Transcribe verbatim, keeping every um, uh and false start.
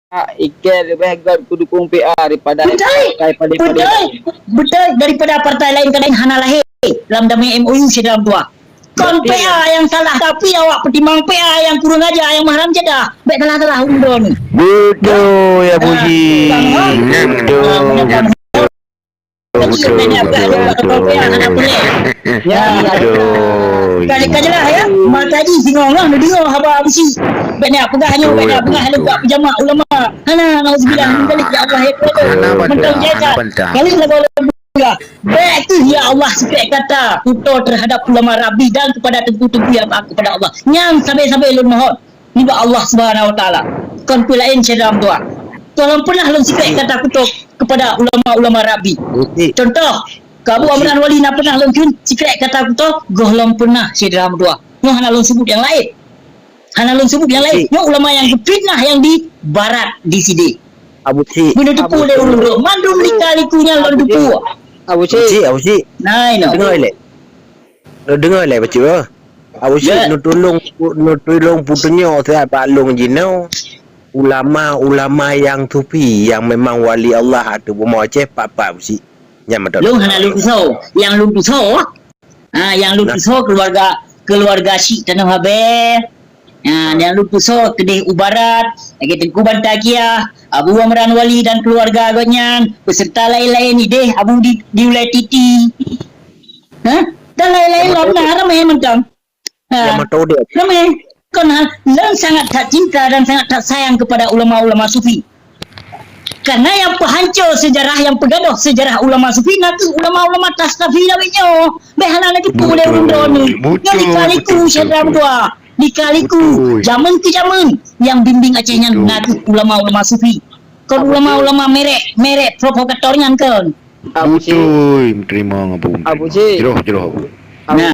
Ikei leubeh göt kudukong P A daripada partai padé-padé. Beutôi, beutôi, daripada partai laén kadang hana lahé lam damé M O U sidroe dua. Kon P A nyang salah, tapi awak peutimang P A nyang kurang aja, nyang mahram jadah. Bèk salah-salah ureueng droeneuh. Beutôi, ya, Abu Ji. Beutôi. Betul, betul, betul. Ya, betul. Ka, ka jeulaih, ya. Mata jih singoh ngon neudeungoe haba Abu Syik. Bèk neupeugah nyoe, bèk neupeugah lé kat peujamak ulama. Hana, nauzubillah, min dzalik, ya Allah, ya Tuhan. Hana bantah, hana bantah. Kali lagu Allah. Bèk keuh, ya Allah, sikrék kata kuto terhadap ulama Rabbi dan kepada teungku-teungku nyang taat kepada Allah. Nyan sabé-sabé lôn mohon nibak Allah Subhanahu wa Taala. Kon peue laén syedara meutuah. Tolong pernah lôn sikrék kata kuto kepada ulama-ulama Rabbi. Contoh, keu Abu Amran Wali na pernah lôn kheun sikrék kata kuto, gohlom pernah syedara meutuah. Nyoe hana lôn sebut nyang laén. Hana lôn sebut nyang laén. Nyoe ulama nyang geufitnah nyang di barat di sidéh. Abu Syik. Meunyoe teupeu lé ulôn mandum lika-liku nyan lôn teupeu. Abu Syik, Abu Syik. Nah, inoe. Deungoe lé. Deungoe lé bacut. Abu Syik, neutulông, neutulông peutunyok siat bak lôn jinoe. Ulama-ulama nyang sufi, nyang memang wali Allah ateueh bumoe Aceh, pat-pat Abu Syik. Nyan mantong. Lôn hana lôn tusoe. Nyang lôn tusoe, ha, nyang lôn tusoe keluarga, keluarga Syik Tanoh Abee. Ha, nyang lôn tusoe keudeh u barat, lagèe Teungku Banta Kiah, Abu Amran Wali dan keluarga gobnyan, beserta laén-laén idéh Abu di, di Ulèe Titi. Ha? Dan laén-laén lom na ramè mantong. Ha. Ramè. Kon ha, lôn sangat that cinta dan sangat that sayang kepada ulama-ulama sufi. Karena nyang peuhanco seujarah, nyang peugadôh seujarah ulama sufi na kheueh ulama-ulama Tastafi lawét nyoe. Bèk hana lagèe peue lé ureueng droeneuh. Nyoe lika-liku syedara meutuah. Lika-liku, jameun keu jameun, nyang bimbing Aceh nyan na kheueh ulama-ulama sufi. Kon ulama-ulama merek, merek provokator nyan kon. Abu Syik. Beutôi, meuteurimong Abu. Abu Syik. Jroh, jroh Abu. Abu, nah.